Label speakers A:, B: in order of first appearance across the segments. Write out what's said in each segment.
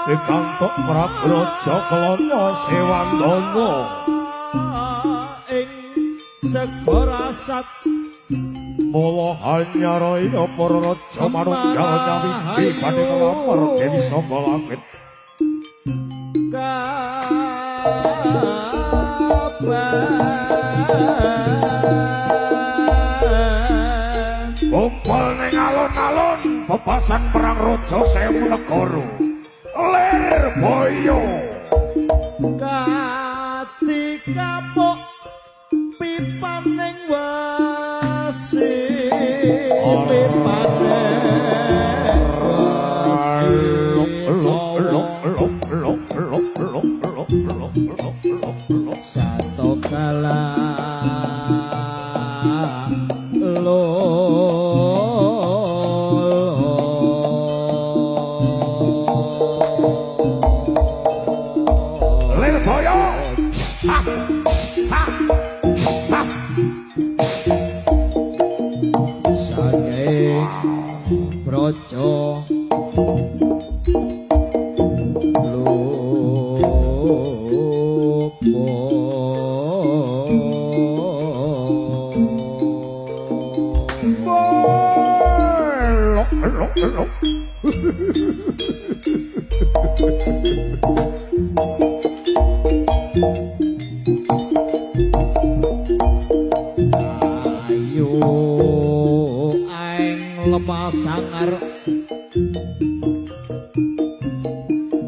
A: Pikantuk Prabu Raja Kelana Sewandana
B: ing segara sat
A: mula hanyaraya para raja manunggal nyawiji badhe nglamar Dewi Sangga Langit. Kumpul ning alun-alun bebasan perang raja sewu negara. Lirboyo
B: katikapuk pipaning wesi pipaning wesi satokala lo.
A: Lirboyo
B: saking braja lupa. Ayo aeng lemah sangar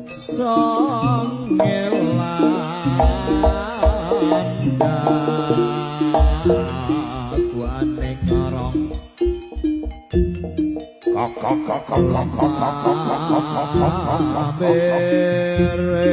B: songelan guane ngarong bere.